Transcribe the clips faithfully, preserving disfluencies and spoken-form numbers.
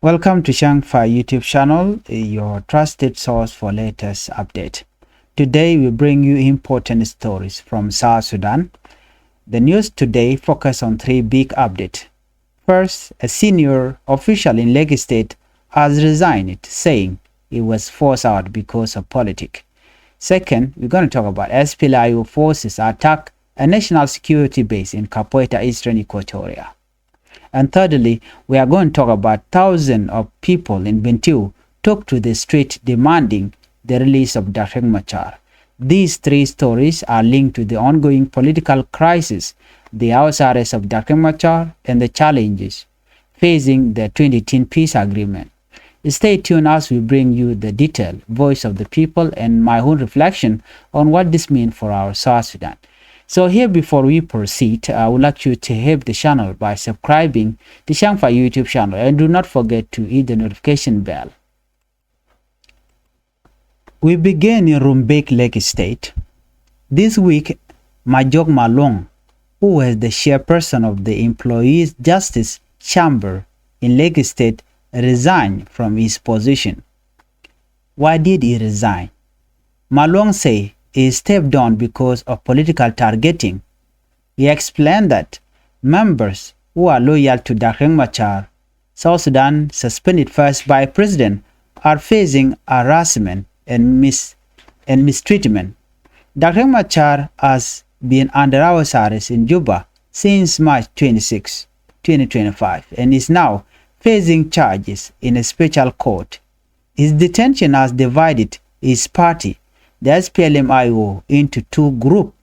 Welcome to Changfa YouTube channel, your trusted source for latest update. Today we bring you important stories from South Sudan. The news today focus on three big updates. First, a senior official in Lakes State has resigned, saying he was forced out because of politics. Second, we're gonna talk about S P L A I O forces attack a national security base in Kapoeta, Eastern Equatoria. And thirdly, we are going to talk about thousands of people in Bentiu took to the street demanding the release of Doctor Riek Machar. These three stories are linked to the ongoing political crisis, the house arrest of Doctor Riek Machar, and the challenges facing the twenty eighteen peace agreement. Stay tuned as we bring you the detail, voice of the people, and my own reflection on what this means for our South Sudan. So here, before we proceed, I would like you to help the channel by subscribing to Changfa YouTube channel, and do not forget to hit the notification bell. We begin in Rumbek, Lakes State. This week, Majok Malong, who was the chairperson of the Employees Justice Chamber in Lakes State, resigned from his position. Why did he resign? Malong say he stepped down because of political targeting. He explained that members who are loyal to Doctor Riek Machar, South Sudan suspended first vice president, are facing harassment and mis-, and mistreatment. Doctor Riek Machar has been under house arrest in Juba since March twenty-sixth, twenty twenty-five, and is now facing charges in a special court. His detention has divided his party, the S P L M I O, into two groups.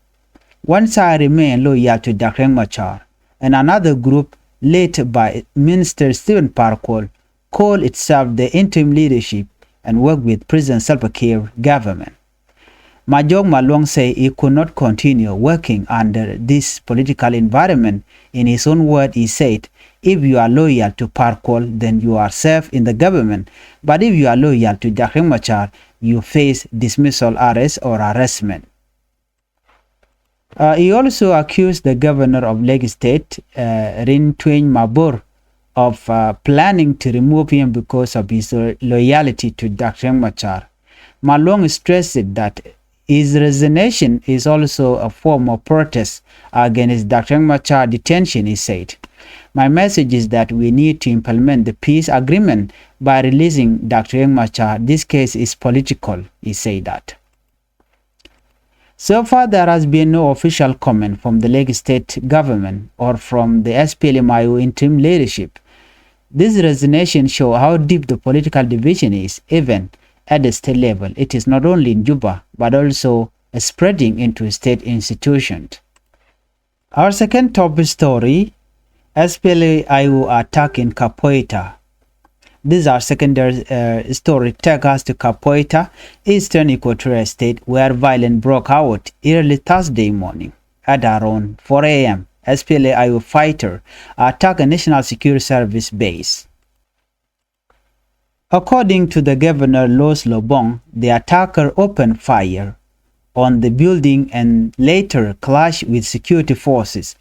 One side remain loyal to Doctor Riek Machar, and another group, led by Minister Stephen Par Kuol, call itself the interim leadership and work with President Salva Kiir government. Majok Malong say he could not continue working under this political environment. In his own word, he said, "If you are loyal to Par Kuol, then you are safe in the government. But if you are loyal to Doctor Riek Machar, you face dismissal, arrest, or harassment." Uh, he also accused the governor of Lakes State, uh, Ring Tweng Mabor, of, uh, planning to remove him because of his lo-, loyalty to Doctor Riek Machar. Malong stressed that his resignation is also a form of protest against Doctor Riek Machar detention, he said. "My message is that we need to implement the peace agreement by releasing Doctor Riek Machar. This case is political," he said that. So far, there has been no official comment from the Lakes State government or from the S P L M I O interim leadership. This resignation shows how deep the political division is, even at the state level. It is not only in Juba, but also spreading into state institutions. Our second top story, S P L A I O attack in Kapoeta. This is our secondary, uh, story. Take us to Kapoeta, Eastern Equatoria State, where violence broke out early Thursday morning at around four A M. S P L A I O fighter attack a National Security Service base. According to the governor, Louis Lobong, the attacker opened fire on the building and later clashed with security forces.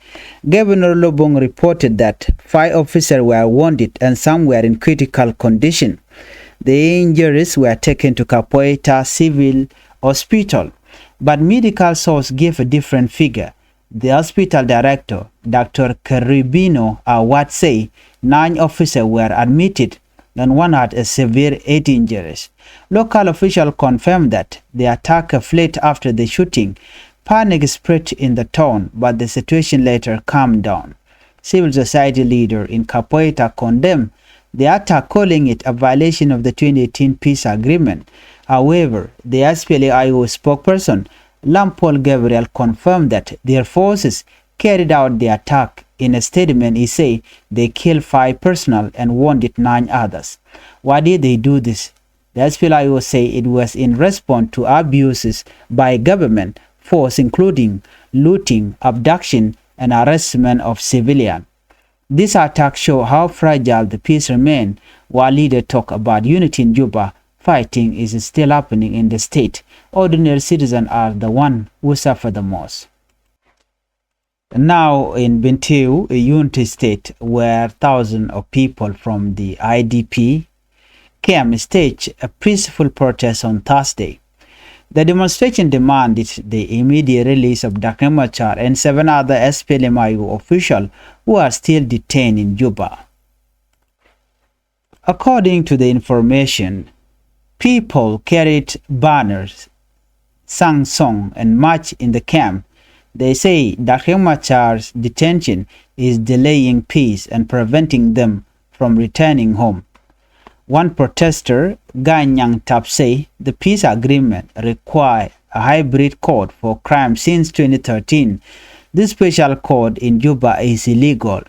Governor Lobong reported that five officers were wounded and some were in critical condition. The injuries were taken to Kapoeta Civil Hospital, but medical source gave a different figure. The hospital director, Doctor Karibino Awad, say nine officers were admitted and one had a severe head injuries. Local officials confirmed that the attack fled after the shooting. Panic spread in the town, but the situation later calmed down. Civil society leader in Kapoeta condemned the attack, calling it a violation of the twenty eighteen peace agreement. However, the S P L A I O spokesperson Lampol Gabriel confirmed that their forces carried out the attack. In a statement, he said they killed five personnel and wounded nine others. Why did they do this? The S P L A I O say it was in response to abuses by government force, including looting, abduction, and harassment of civilians. This attack show how fragile the peace remain. While leaders talk about unity in Juba, fighting is still happening in the state. Ordinary citizens are the one who suffer the most. Now in Bentiu, a Unity State, where thousands of people from the I D P camp staged a peaceful protest on Thursday. The demonstration demanded the immediate release of Doctor Machar and seven other S P L M I O officials who are still detained in Juba. According to the information, people carried banners, sang song, and marched in the camp. They say Doctor Machar's detention is delaying peace and preventing them from returning home. One protester, Ganyang Tap, say the peace agreement require a hybrid court for crime since twenty thirteen. This special court in Juba is illegal.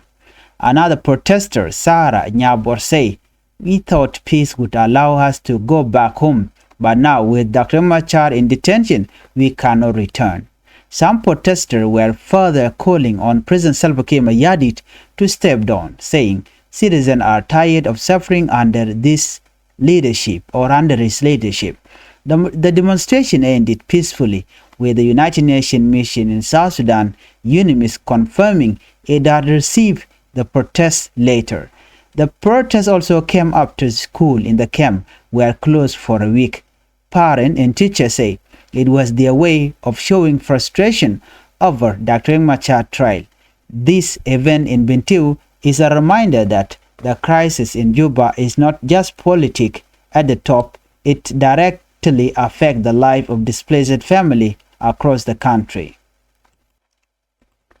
Another protester, Sarah Nyabor, say, "We thought peace would allow us to go back home, but now with Doctor Machar in detention, we cannot return." Some protesters were further calling on President Salva Kiir Mayardit to step down, saying citizens are tired of suffering under this leadership or under his leadership. The, the demonstration ended peacefully, with the United Nations mission in South Sudan, UNMISS, confirming it had received the protest letter. The protest also came after school in the camp were closed for a week. Parents and teachers say it was their way of showing frustration over Doctor Riek Machar trial. This event in Bentiu is a reminder that the crisis in Juba is not just politic at the top, it directly affects the life of displaced family across the country.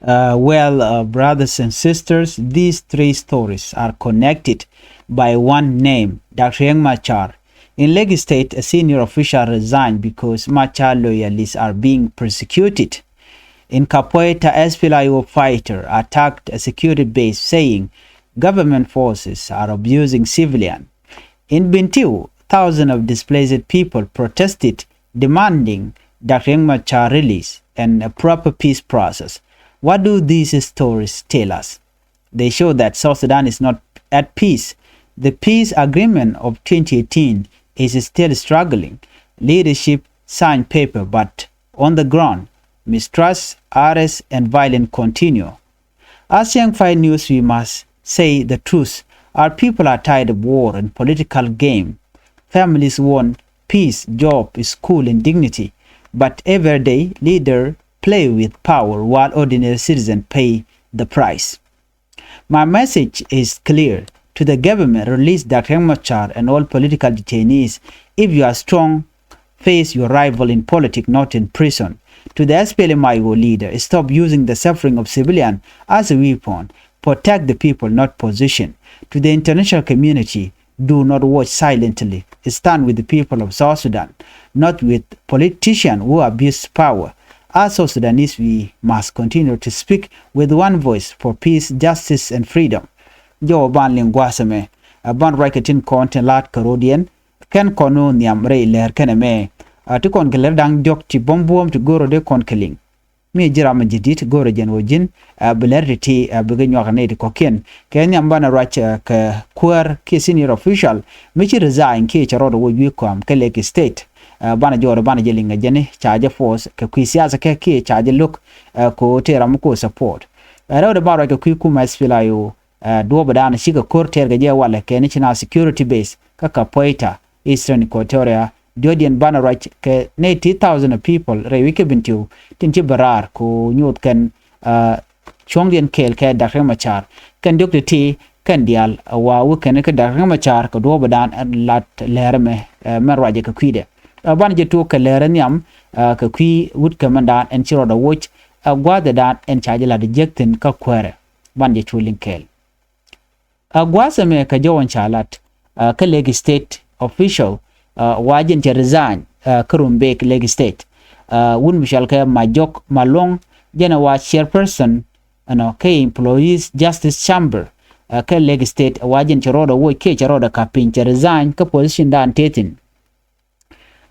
Uh, well, uh, brothers and sisters, these three stories are connected by one name, Doctor Riek Machar. In Lake State, a senior official resigned because Machar loyalists are being persecuted. In Kapoeta, S P L M I O fighter attacked a security base, saying government forces are abusing civilian. In Bentiu, thousands of displaced people protested, demanding Doctor Riek Machar release and a proper peace process. What do these stories tell us? They show that South Sudan is not at peace. The peace agreement of twenty eighteen is still struggling. Leadership signed paper, but on the ground, mistrust, arrests, and violence continue. As Young Fire News, we must say the truth. Our people are tired of war and political game. Families want peace, job, school, and dignity. But everyday leader play with power while ordinary citizens pay the price. My message is clear to the government: release Doctor Riek Machar and all political detainees. If you are strong, face your rival in politics, not in prison. To the S P L M I O leader, stop using the suffering of civilian as a weapon. Protect the people, not position. To the international community, do not watch silently. Stand with the people of South Sudan, not with politicians who abuse power. As South Sudanese, we must continue to speak with one voice for peace, justice, and freedom. Jɔwä ban liŋ gua̱a̱th ɛmɛ, ɛ ban ruac kɛ tin kɔn tin la̱t kɛ rɔ̱diɛn, kɛn kɔn ni nhiam rɛy lɛr kɛn ɛmɛ. Ɛ ti kɔn kɛ lɛr da̱ŋ diɔ̱k ti buɔ̱m buɔ̱m ti go̱o̱rä dee kɔn kɛ liŋ. Mi ji̱ ram mi ji̱ di̱t go̱o̱rä jɛn wä ji̱n, ɛ bi lɛr ti ti, ɛ bikɛ nyuak nɛy ti kɔ̱kiɛn. Kɛ nhiam banɛ ruac, ɛ kɛ kuäär kiɛ senior official mi ci resign kiɛ cɛ rɔɔdɛ wä jui̱ kɔam kɛ Lake State. Ɛ banɛ jɔɔdɛ banɛ jɛ liŋ ɛ jɛn ca jɛ force kɛ kui̱ siasa kɛ kiɛ ca jɛ lo̱k, ɛ ko tëë ram mi ko support. Ɛ rɛwdɛ ban ruac kɛ kui̱ kumɛ S P L M I O, ɛ duɔ̱ɔ̱p dan cikɛ ko̱r tɛɛr kɛ jɛ walɛ kɛ ni ci na security base kä Kapoeta, Eastern Equatoria. Diɔ̱ɔ̱diɛn banɛ ruac kɛ nɛy ti thousand of people rɛy wi̱c kɛ Bentiu tin ci bɛ raar ko nyoth kɛn, ɛ cuɔ̱ŋdiɛn kɛɛl kɛ Doctor Riek Machar. Kɛn diɔ̱k ti ti kɛn diaal, ɛ wa wä kɛn kɛ Doctor Riek Machar kɛ duɔ̱ɔ̱p dan lat lɛr ɛmɛ, ɛ mɛn ruacɛ kɛ kui̱dɛ. Ɛ banɛ jɛ tuɔk kɛ lɛr ɛ nhiam, ɛ kɛ kui̱ wut kɛ mɛn dan ɛn ci rɔɔdɛ woc, ɛ gua̱a̱th ɛ dan ɛn ca jɛ lat jek thi̱n kä kuäärɛ. Banɛ jɛ cu liŋ kɛɛl. Ɛ gua̱a̱th ɛmɛ kɛ jɔwä in ca lat, ɛ kä Lake State official, ɛ wa jɛn cɛ resign, ɛ kä Rumbek, Lake State. Ɛ wut mi cɔal kɛ Majok Maluɔ̱ŋ, jɛn ɛ wa chairperson ɛnɔ kä Employees Justice Chamber, ɛ kä Lake State, ɛ wa jɛn cɛ rɔɔdɛ woc kiɛ cɛ rɔɔdɛ ka̱p piny, cɛ resign kä position dan tëë thi̱n.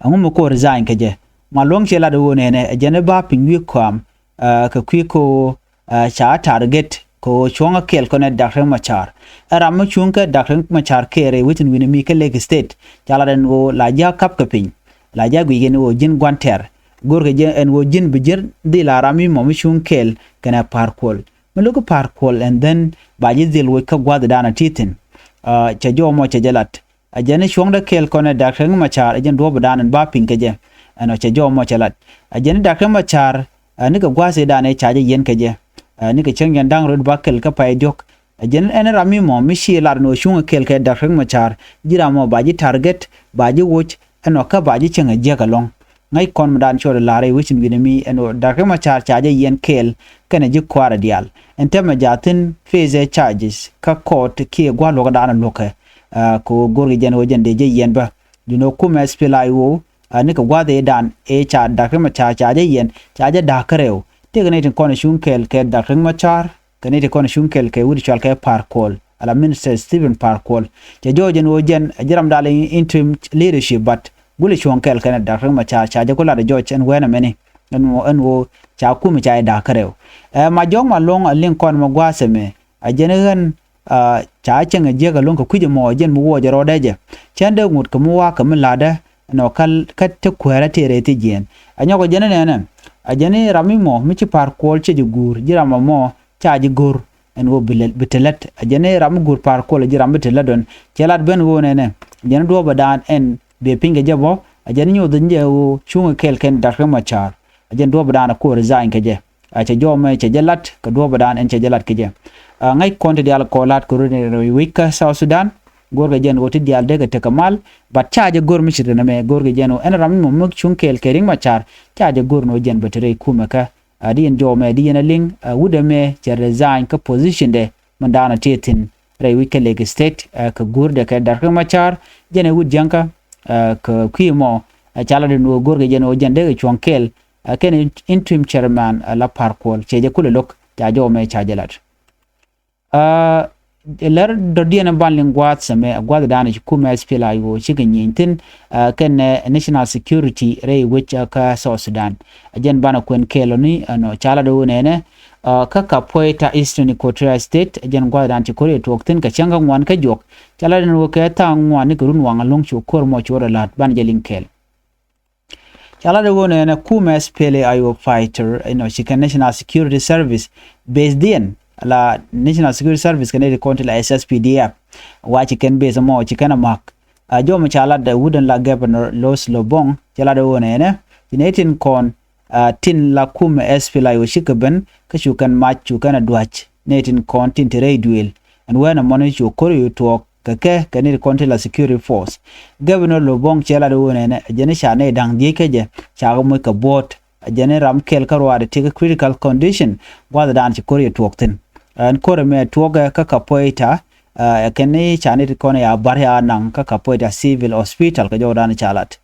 Ɛŋu mi ko resign kɛ jɛ? Maluɔ̱ŋ cɛ lat ɣöö nɛnɛ ɛ jɛn ɛ ba piny wi̱i̱ kɔam, ɛ kɛ kui̱ ko, ɛ ca target kɛ ɣöö cuɔ̱ŋ ɛ kɛɛl kɔnɛ Doctor Riek Machar. Ɛ ram mi cuŋ kɛ Doctor Riek Machar kɛɛr ɛ wecin wi̱ni mi kä Lake State, ca lat ɛn ɣöö la ji̱ a ka̱p kɛ piny, la ji̱ a guic ɛn ɣöö ji̱n gua̱n tɛr, Go̱rkɛ jɛ ɛn ɣöö ji̱n bi ji̱n dhil a ram mi mɔ mi cuŋ kɛɛl kɛnɛ Pa̱a̱r Kuɔl. Mi lo̱ki Pa̱a̱r Kuɔl and then ba ji̱ dhil woc kä gua̱a̱th dan a ti thi̱n. Cɛ jɔw mɔ cɛ jɛ lat. Ɛ jɛn i̱ cuɔ̱ŋdɛ kɛɛl kɔnɛ Dak Riek Macar, ɛ jɛn duɔ̱ɔ̱p dan in ba piŋ kɛ jɛ. Ɛnɔ cɛ jɔw mɔ cɛ lat. Ɛ jɛn i̱ Dak Riek Macar, ɛ nikɛ gua̱a̱th ɛ dan ɛ ca jɛ yiɛn kɛ jɛ. Ɛ nikɛ cäŋ yɛn da̱ŋ röt ba kɛl kä pay diɔ̱k. Ɛ jɛn ɛn ram mi mɔ mi ci lat ɛn ɣöö cuŋ kɛɛl kɛ Dak Riek Macar, ji̱ ram mɔ ba ji̱ target, ba ji̱ woc, ɛnɔ kä ba ji̱ cäŋ ɛ jiäk ɛlɔ̱ŋ. Ŋäc kɔn mi dan cuɔt ɛ la̱r ɛ wecin wi̱nɛ mi ɛn ɣöö Dak Riek Macar ca jɛ yiɛn kɛɛl kɛnɛ ji̱ kua̱rɛ diaal. Ɛn tɛmɛ jaathin face charges kä court kiɛ gua̱a̱r luɔ̱k dan luɔ̱kɛ. Ɛ kɛ ɣöö go̱rkɛ jɛn ɣöö jɛn dee jɛ yiɛn bä. Duundɛ ɣöö kumɛ SPLA-IO, ɛ nikɛ gua̱a̱th ɛ dan ɛ ca Dak Riek Macar ca jɛ yiɛn, ca jɛ da̱a̱k kärɛw. Tëëkɛ nɛy tin kɔn ɛ cuŋ kɛɛl kɛ Dak Riek Macar, kɛ nɛy tin kɔn ɛ cuŋ kɛɛl kɛ wi̱cdɛ cɔal kɛ Pa̱a̱r Kuɔl, ala Minister Stephen Pa̱a̱r Kuɔl. Cɛ jɔw jɛn ɣöö jɛn ɛ ji̱ ram dal in interim leadership, but gulɛ cuɔ̱ŋ kɛɛl kɛnɛ Dak Riek Macar, ca jɛ ku lat ɛ jɔc ɛn wɛn ɛmɛni. Ɛn ɣöö, ɛn ɣöö ca kumɛ ca jɛ da̱a̱k kärɛw. Ɛ ma jɔ̱ɔ̱k ma lo̱ŋ a liŋ kɔn mɛ gua̱a̱th ɛmɛ. Ɛ jɛn ɣän, ɛ ca cäŋ ɛ jiäk ɛlɔ̱ŋ kɛ kui̱c ɛmɔ, ɛ jɛn mi wuɔcɛ rɔɔdɛ jɛ. Cändɛ ŋut kɛ mi wa̱a̱ kɛ mi la̱tdä, ɛnɔ kä, kä te kuäärä tëë rɛy thiec jiɛɛn. Ɛ nyɔkɛ jɛn ɛ nɛnɛ. Ɛ jɛn i̱ ram mi mɔ mi ci Pa̱a̱r Kuɔl cɛ ji̱ guur, ji̱ ram ɛmɔ ca ji̱ go̱r ɛn ɣöö bi lät, bi te lät. Ɛ jɛn i̱ ram mi guur Pa̱a̱r Kuɔl ɛ ji̱ ram bi te lät ɣän. Cɛ lat ben ɣöö nɛnɛ. Ɛ jɛn i̱ duɔ̱ɔ̱p ɛ dan ɛn bɛ piny kɛ jɛ bä. Ɛ jɛn i̱ nyoth jɛ ɣöö cuŋ kɛɛl kɛn Dak Riek Macar. Ɛ jɛn duɔ̱ɔ̱p ɛ dan ɛ ku resign kɛ jɛ. Ɛ cɛ jɔw mɛ cɛ jɛ lat kɛ duɔ̱ɔ̱p ɛ dan ɛn cɛ jɛ lat kɛ jɛ. Ɛ ŋäc kɔn ti diaal kɔn la̱t kɛ run rɛy wec kä South Sudan. Go̱rkɛ jɛn ɣöö ti diaal dee kɛ tekɛ mal. But ca jɛ go̱r mi ci rin ɛmɛ go̱rkɛ jɛn ɣöö ɛn ram mi mɔ mi cuŋ kɛɛl kɛ Riek Macar. Ca jɛ go̱r ni ɣöö jɛn bɛ te rɛy kumɛ kä. Ɛ di yɛn jɔw mɛ di yɛn a liŋ, ɛ wut ɛmɛ cɛ resign kä position dɛ. Min daanɔ ti thi̱n rɛy wi̱c kä Lake State, ɛ kɛ guurdɛ kɛ Dak Riek Macar. Jɛn ɛ wut jäŋkä, ɛ kɛ kui̱ mɔ, ɛ ca lat ɛn ɣöö go̱rkɛ jɛn ɣöö jɛn dee kɛ cuɔ̱ŋ kɛɛl, ɛ kɛn interim chairman, ɛ la Pa̱a̱r Kuɔl, cɛ jɛ kulɛ lo̱k, ca jɔw mɛ ca jɛ lat. Ɛ lär dɔ̱diɛn ban liŋ gua̱a̱th sɛmɛ, ɛ gua̱a̱th daanɔ ci kumɛ SPLA-IO cikɛ nyieny thi̱n, ɛ kɛn, ɛ, national security rɛy wec, ɛ kä South Sudan. Ɛ jɛn banɛ kuɛn kɛɛl ɔni, ɛnɔ ca lat ɣöö nɛnɛ, ɛ kä Kapoeta, Eastern Equatoria State, ɛ jɛn gua̱a̱th dan ci ko̱r yɛ tuɔɔk thi̱n kɛ cäŋ kä ŋuan kä juɔk. Ca lat ɛn ɣöö kɛ tha̱a̱ŋ ŋuan ni kɛ run waŋ ɛlɔ̱ŋ cu ko̱r mɔ ci wä rɔ la̱t, banɛ jɛ liŋ kɛɛl. Ca lat ɛ ɣöö nɛnɛ kumɛ SPLA-IO fighter, you know, ci kɛn National Security Service base diɛn, la National Security Service kɛn ɛ ti kɔn ti la SSPDF. Wa ci kɛn base mɔ ci kɛn a mak. A jɔw mɛ ca lat ɛ wut ɛn la Governor Los Lobong, ca lat ɛ ɣöö nɛnɛ ci nɛy tin kɔn, a, tin la kumɛ SPLA-IO cikɛ ben kä cu kɛn mac cu kɛn a duac nɛy tin kɔn tin te rɛy duëël. Ɛn wɛnɛ mɔni cu ko̱r yɛ tuɔɔk kɛ kɛ, kɛ ni ti kɔn ti la security force. Governor Lobong cɛ lat ɣöö nɛnɛ, ɛ jɛn i̱ ca nɛy da̱ŋ dhieec kä jɛ, ca kɛ moc kɛ buɔ̱ɔ̱t. Ɛ jɛn i̱ ram kɛl kä ruaadɛ ti kɛ critical condition, gua̱a̱th dan ci ko̱r yɛ tuɔɔk thi̱n. Ɛn ko̱r ɛmɛ tuɔɔkɛ kä Kapoeta, ɛ kɛn i̱ ca nɛy ti kɔn ya bar ya naŋ kä Kapoeta Civil Hospital kɛ jɔw dan ca lat.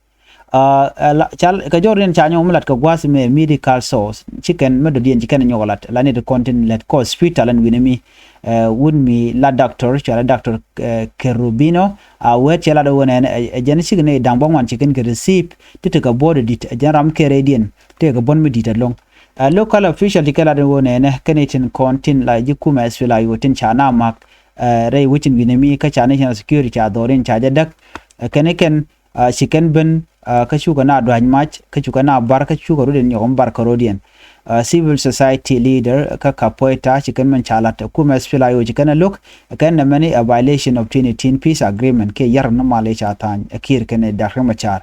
Ɛ la, ca, kɛ jɔw dan ca nyɔk mi lat kɛ gua̱a̱th mɛ medical source, ci kɛn mi dɔ̱diɛn ci kɛn nyɔk lat, la nɛy ti kɔn tin lät kä hospital ɛn wi̱nɛ mi. Ɛ wut mi la doctor, cua la doctor, ɛ, Kerubino, a wet cɛ lat ɛ ɣöö nɛnɛ, ɛ, ɛ jɛn cikɛ nɛy da̱ŋ bä ŋuan ci kɛn kɛ receive, ti tekɛ buɔ̱ɔ̱t ɛ di̱t, ɛ jɛn ram kɛ rɛydiɛn, tekɛ buɔ̱n mi di̱t ɛlɔ̱ŋ. Ɛ local official ti kɛ lat ɛ ɣöö nɛnɛ, kɛn i̱ tin kɔn tin la ji̱ kumɛ SPLA-IO tin ca na mak, ɛ, rɛy wecin wi̱nɛ mi kä ca national security ca dhɔr in ca jɛ däk, ɛ kɛn i̱ kɛn, a, ci kɛn ben, a, kä cukɛ na dua̱c mac, kä cukɛ na bar, kä cukɛ rut in nyɔk mi bar kä rot yɛn. A, civil society leader kä Kapoeta ci kɛn mɛn ca lat, kumɛ SPLA-IO ci kɛn a lo̱k, kɛn nɛ mɛni a violation of twenty eighteen peace agreement, kiɛ yar ni mal i̱ ca tha̱a̱ny, a Kiir kɛn i̱ Dak Riek Macar.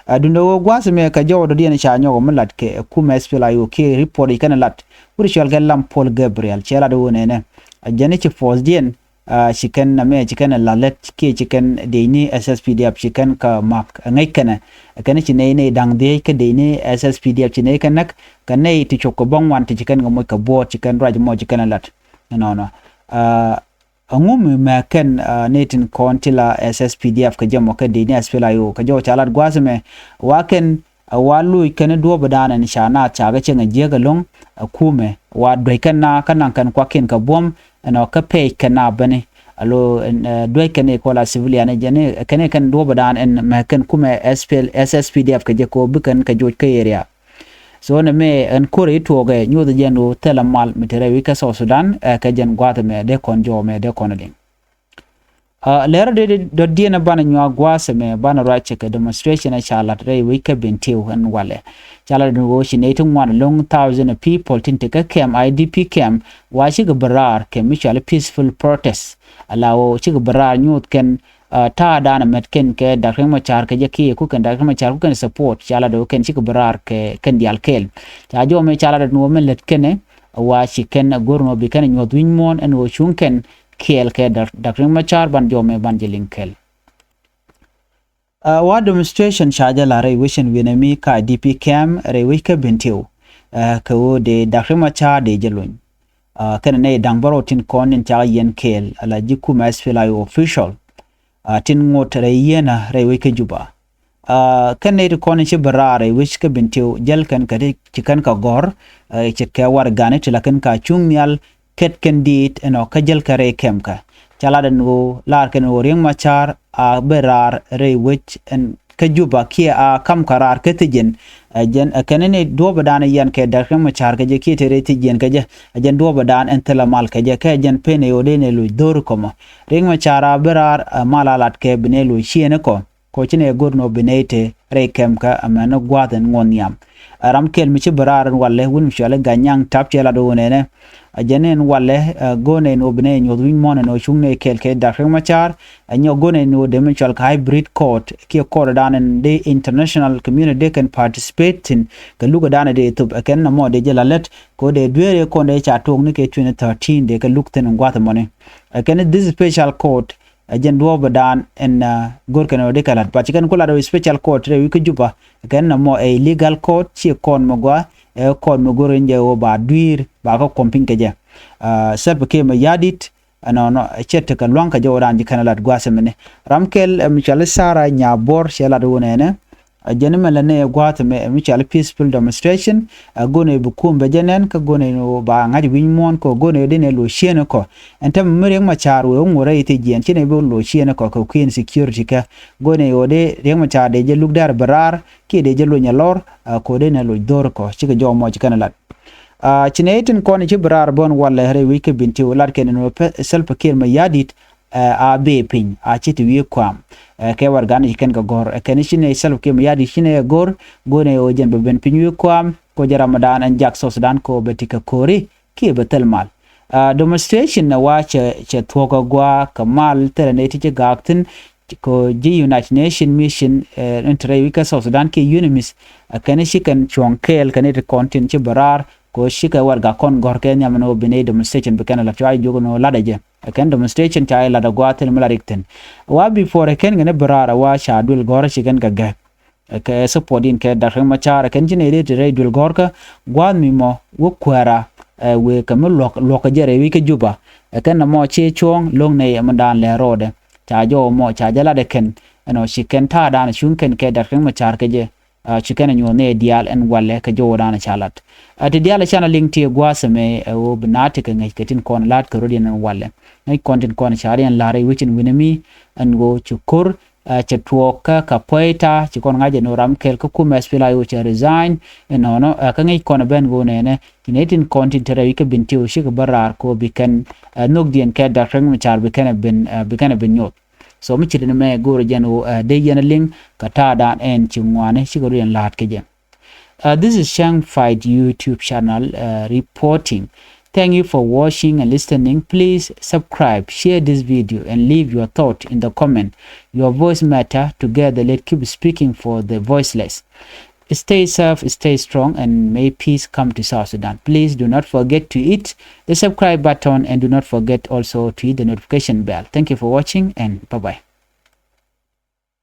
A, duundɛ ɣöö gua̱a̱th mɛ kɛ jɔw dɔ̱diɛn ca nyɔk mi lat kɛ kumɛ SPLA-IO kiɛ report i̱ kɛn lat. Wut i̱ cɔal kɛ Lam Paul Gabriel, cɛ lat ɣöö nɛnɛ. A jɛn i̱ ci force diɛn, a, ci kɛn namɛ ci kɛn ɛ la̱th lät kiɛ ci kɛn dec ni SSPDF ci kɛn kɛ mak ɛ ŋäc kɛnɛ. Ɛ kɛn ci nɛy nɛy da̱ŋ dhieec kä dec ni SSPDF ci nɛy kɛ näk, kɛ nɛy ti cop kɛ bä ŋuan ti ci kɛn kɛ moc kɛ buɔ̱ɔ̱t ci kɛn ruac mɔ ci kɛn ɛ la̱t. Ɛnɔnɔ. A, ɛŋu mi mɛ kɛn, a, nɛy tin kɔn ti la SSPDF kɛ jɛ mɔ kɛ dec ni SPLA-IO kɛ jɔw ca lat gua̱a̱th mɛ wa kɛn A wa luc kɛn duɔ̱ɔ̱p dan ɛn ca naath ca kɛ cieŋ a jiäk ɛlɔ̱ŋ. A kumɛ wa duec kɛn na kä naŋ kɛn kuakiɛn kɛ buɔ̱m ɛn ɔ kä pɛc kɛn na bäni. A lo, ɛ, duec kɛn i̱ kɔla civilian ɛ jɛn i̱ kɛn i̱ kɛn duɔ̱ɔ̱p dan ɛn mɛ kɛn kumɛ SPL, SSPDF kɛ jɛ kɛ ɔ bi kɛn kɛ joc kä area. So nɛ mɛ ɛn ko̱r i̱ tuɔɔkɛ nyoth jɛn ɣöö thilɛ mal mi te rɛy wi̱c kä South Sudan, ɛ, kɛ jɛn gua̱a̱th ɛmɛ dee kɔn jɔw mɛ dee kɔn liŋ. Lɛr dɔ̱diɛn banɛ nyuak gua̱a̱th ɛmɛ banɛ ruac cɛ kɛ demonstration ɛ ca lat rɛy wec kä Bentiu ɛn walɛ. Ca lat ɛn ɣöö ci nɛy ti ŋuan ɛlɔ̱ŋ thousand people tin te kä camp, I D P camp, wa cikɛ bi raar kɛ mi cɔal i̱ peaceful protest. Ala ɣöö cikɛ bi raar nyuuth kɛn ta̱a̱dan ɛmɛt kɛn kɛ Dak Riek Machar kɛ jɛ kiɛ ku kɛn Dak Riek Machar ku kɛn support, ca lat ɣöö kɛn cikɛ bi raar kɛ kɛn diaal kɛɛl. Ca jɔmɛ ca lat ɛn ɣöö mɛ lät kɛnɛ wa ci kɛn ɛ go̱r ɛn ɣöö bi kɛn ɛ nyuɔ̱th wi̱ny muɔ̱ɔ̱n ɛn ɣöö cuŋ kɛn kɛɛl kɛ Dak Riek Machar ban jɔmɛ ban jɛ liŋ kɛɛl. Wa demonstration ca jɛ la rɛy wecin wi̱nɛ mi ka I D P camp rɛy wec kä Bentiu. Kɛ ɣöö dee Dak Riek Machar dee jɛ lony. Kɛnɛ nɛy da̱ŋ bärɔw tin kɔn in cakɛ yɛn kɛɛl ala ji̱ kumɛ S P L A-IO official tin ŋot rɛy yieenä rɛy wec kä Juba. Kɛn nɛy ti kɔn in ci bi raar rɛy wec kä Bentiu jäl kɛn kɛ ti ci kɛn kɛ gɔ̱r, ci kɛ warɛgani ti la kɛn ka cuŋ nhial kɛt kɛn diit ɛnɔ kä jäl kɛ rɛy kɛmkä. Ca lat ɛn ɣöö lar kɛn ɣöö Riek Machar a bi raar rɛy wec ɛn kä Juba kiɛ a kam kɛ raar kä thi̱jiɛn. Ɛ jɛn ɛ kɛn ni duɔ̱ɔ̱pädan yɛn kɛ Dak Riek Machar kɛ jɛ kiɛ te rɛy thi̱jiɛn kɛ jɛ. Ɛ jɛn duɔ̱ɔ̱pädan ɛn thilɛ mal kɛ jɛ kɛ jɛn pen ɛ ɣöö dee nɛ loc dho̱r kɔmɔ. Riek Machar a bi raar ɛ mal a lat kɛ bi nɛ loc ciëëni kɔ. Kɔ ci nɛ go̱r nɔ bi nɛy te rɛy kɛmkä ɛmɛn ni gua̱a̱th ɛn ŋuɔ̱n nhiam. Ɛ ram kɛl mi ci bi raar ɛn walɛ wun mi cuali Ganyang tap cɛ lat ɣöö nɛnɛ. Ɛ jɛn ɛn walɛ ɛ go̱r nɛ nɔ bi nɛ nyuɔ̱th wi̱ny muɔ̱ɔ̱n ɛn ɣöö cuŋ nɛ kɛɛl kɛ Dak Riek Machar. Ɛ nyɔk go̱r nɛ nɔ dee mi cual kɛ hybrid court kiɛ court dan ɛn dee international community dee kɛn participate thi̱n kɛ luk ɛ dan ɛ dee thop ɛ kɛn nɔmɔ dee jɛ la lät kɛ ɣöö dee dueer ɛ kɔn dee ca tuɔɔk ni kɛ twenty thirteen dee kɛ luk thi̱n ɛn gua̱a̱th ɛmɔni. Ɛ kɛn this special court ɛ jɛn duɔ̱ɔ̱pädan ɛn go̱r kɛn ɣöö dee kɛ la̱t. But ci kɛn ku lat ɣöö special court rɛy wec kä Juba. Kɛn nɔmɔ ɛ illegal court, ci kɔn mi gɔaa ɛ court mi go̱r in jɛ ɣöö ba dui̱i̱r ba kä kuɔm piny kɛ jɛ. Salva Kiir Mayardit ɛnɔnɔ ɛ cɛ tekɛ lua̱ŋ kɛ jɛ ɣöö dan ji̱ kɛn ɛ lat gua̱a̱th ɛmɛni. Ram kɛl ɛ mi cɔal i̱ Sarah Nyabor cɛ lat ɣöö nɛnɛ. Ɛ jɛn mɛ lɛ nɛ gua̱a̱th ɛmɛ ɛ mi cɔal i̱ peaceful demonstration. Ɛ go̱n ɛ bi kuum bɛ jɛ nɛn kä go̱n ɛ ba ŋa̱c wi̱ny muɔ̱ɔ̱n kɔ go̱n ɛ dee nɛ lo̱c cieen kɔ. Ɛn täämɛ mi Riek Machar wee ŋuɔ̱t rɛy thi̱jiɛn ci nɛ bi lo̱c cieen kɔ kɛ kui̱n security kɛ. Go̱n ɛ ɣöö dee Riek Machar dee jɛ luk dɛr bi raar kiɛ dee jɛ lo̱ny ɛ lɔr. Kɔ dee nɛ lo̱c dho̱r kɔ cikɛ jɔw mɔc kɛn lat. Ci nɛ itin kɔn ci bi raar bä ɛn walɛ rɛy wec kä Bentiu lat kɛn ɛn ɣöö Salva Kiir Mayardit a bee piny a ci ti wi̱i̱ kuam. Kɛ warɛgani ci kɛn kɛ gɔ̱r ɛ kɛn ci nɛ Salva Kiir Mayardit ci nɛ ɛ go̱r go̱r nɛ ɣöö jɛn bɛ ben piny wi̱i̱ kuam kɔ jɛ Ramadan ɛn jak South Sudan kɔ bɛ ti kɛ ko̱ri kiɛ bɛ thil mal. Demonstration ɛ wa cɛ cɛ thuɔ̱k ɛ gua̱a̱ kɛ mal thilɛ nɛ ti ci gaak thi̱n kɔ ji̱ United Nation Mission in te rɛy wec kä South Sudan kiɛ UNMISS. Ɛ kɛn ci kɛn cuɔ̱ŋ kɛɛl kɛn ti kɔn tin ci bi raar kɔ ci kɛ warɛga kɔn gɔ̱r kɛ nhiam ɛn ɣöö bi nɛ demonstration bi kɛn ɛ lat cua jiök ɛn ɣöö lat ɛ jɛ. Ɛ kɛn demonstration ca jɛ lat ɛ gua̱a̱ thil mi la rik thi̱n. Wa before ɛ kɛn kɛn bi raar ɛ wa ca duël gɔ̱r ci kɛn kɛ gɛk. Kɛ support in kɛ Dak Riek Machar ɛ kɛn ci nɛ dee ti rɛy duël gɔ̱rkä gua̱a̱th mi mɔ wä kuäära. Wëë kɛ mi luɔ̱k luɔ̱k kɛ jɛ rɛy wec kä Juba. Ɛ kɛn nɔmɔ ci cuɔ̱ɔ̱ŋ lo̱ŋ nɛ yɛ mi daan lɛ ro̱o̱dɛ. Ca jɔw mɔ ca jɛ lat ɛ kɛn ɛnɔ ci kɛn ta̱a̱dan cuŋ kɛn kɛ Dak Riek Machar kɛ jɛ. Ci kɛn ɛ nyuɔ̱th nɛ diaal ɛn walɛ kɛ jɔwdan ca lat. Ɛ ti diaal ɛ canɛ liŋ ti gua̱a̱th ɛmɛ ɛ ɣöö bi naath ti kɛ ŋäc kɛ tin kɔn la̱t kɛ rɔ̱diɛn ɛn walɛ. Ŋäc kɔn tin kɔn ca riɛn la̱r rɛy wecin wi̱nɛ mi ɛn ɣöö ci ko̱r cɛ tuɔɔk kä Kapoeta ci kɔn ŋa̱c ɛn ɣöö ram kɛl kä kumɛ S P L A-IO cɛ resign. Ɛnɔnɔ kä ŋäc kɔn ɛ ben ɣöö nɛnɛ ci nɛ tin kɔn tin te rɛy wec kä Bentiu cikɛ bä raar kɛ ɣöö bi kɛn nhökdiɛn kɛ Dak Riek Machar bi kɛn ɛ ben bi kɛn ɛ ben nyuɔth. So mi ci rin mɛ go̱o̱r jɛn ɣöö dee yɛn liŋ kɛ ta̱a̱dan ɛn ci ŋuani cikɛ rɔ̱diɛn la̱a̱t kɛ jɛ. This is Chang Fight YouTube channel reporting. Thank you for watching and listening. Please subscribe, share this video and leave your thought in the comment. Your voice matter. Together, let's keep speaking for the voiceless. Stay safe, stay strong, and may peace come to South Sudan. Please do not forget to hit the subscribe button and do not forget also to hit the notification bell. Thank you for watching and bye-bye.